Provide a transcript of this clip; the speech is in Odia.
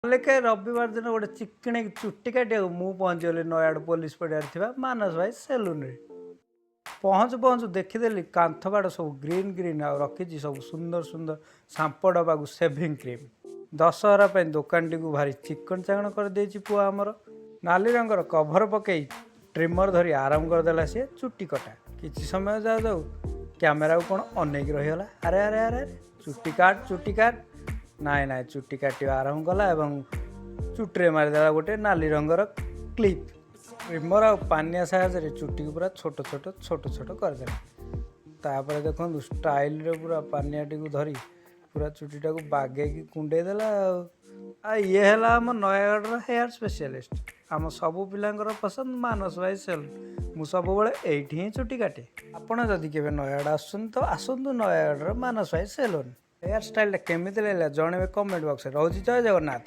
ଲେଖେ ରବିବାର ଦିନ ଗୋଟେ ଚିକିଣିକି ଚୁଟି କାଟିବାକୁ ମୁଁ ପହଞ୍ଚିଗଲି ନୟାଗଡ଼ ପୋଲିସ ପଡ଼ିଆରେ ଥିବା ମାନସ ଭାଇ ସେଲୁନରେ। ପହଞ୍ଚୁ ପହଞ୍ଚୁ ଦେଖିଦେଲି କାନ୍ଥ ବାଡ଼ ସବୁ ଗ୍ରୀନ୍ ଗ୍ରୀନ୍ ଆଉ ରଖିଛି ସବୁ ସୁନ୍ଦର ସୁନ୍ଦର ସାମ୍ପୋ ଡବାକୁ ସେଭିଂ କ୍ରିମ୍। ଦଶହରା ପାଇଁ ଦୋକାନଟିକୁ ଭାରି ଚିକଣ ଚାକଣ କରିଦେଇଛି ପୁଅ ଆମର। ନାଲି ରଙ୍ଗର କଭର ପକେଇ ଟ୍ରିମର ଧରି ଆରମ୍ଭ କରିଦେଲା ସିଏ ଚୁଟି କଟା। କିଛି ସମୟ ଯାଉ ଯାଉ କ୍ୟାମେରାକୁ କ'ଣ ଅନେଇକି ରହିଗଲା। ଆରେ ଆରେ ଆରେ ଆରେ, ଚୁଟି କାଟ, ଚୁଟି କାଟ। ନାଇଁ ନାଇଁ, ଚୁଟି କାଟିବା ଆରମ୍ଭ କଲା ଏବଂ ଚୁଟିରେ ମାରିଦେଲା ଗୋଟେ ନାଲି ରଙ୍ଗର କ୍ଲିପ୍। ଟ୍ରିମର ଆଉ ପାନିଆ ସାହାଯ୍ୟରେ ଚୁଟିକୁ ପୁରା ଛୋଟ ଛୋଟ ଛୋଟ ଛୋଟ କରିଦେଲା। ତାପରେ ଦେଖନ୍ତୁ, ଷ୍ଟାଇଲରେ ପୁରା ପାନିଆଟିକୁ ଧରି ପୁରା ଚୁଟିଟାକୁ ବାଗେଇକି କୁଣ୍ଡେଇ ଦେଲା। ଆଉ ଇଏ ହେଲା ଆମ ନୟାଗଡ଼ର ହେୟାର ସ୍ପେଶିଆଲିଷ୍ଟ, ଆମ ସବୁ ପିଲାଙ୍କର ପସନ୍ଦ ମାନସ ଭାଇ ସେଲୁନ୍। ମୁଁ ସବୁବେଳେ ଏଇଠି ହିଁ ଚୁଟି କାଟେ। ଆପଣ ଯଦି କେବେ ନୟାଗଡ଼ ଆସୁଛନ୍ତି ତ ଆସନ୍ତୁ ନୟାଗଡ଼ର ମାନସ ଭାଇ ସେଲୁନ୍। ହେୟାର ଷ୍ଟାଇଲଟା କେମିତି ଲାଗିଲା ଜଣେଇବେ କମେଣ୍ଟ ବକ୍ସରେ। ରହୁଛି, ଜୟ ଜଗନ୍ନାଥ।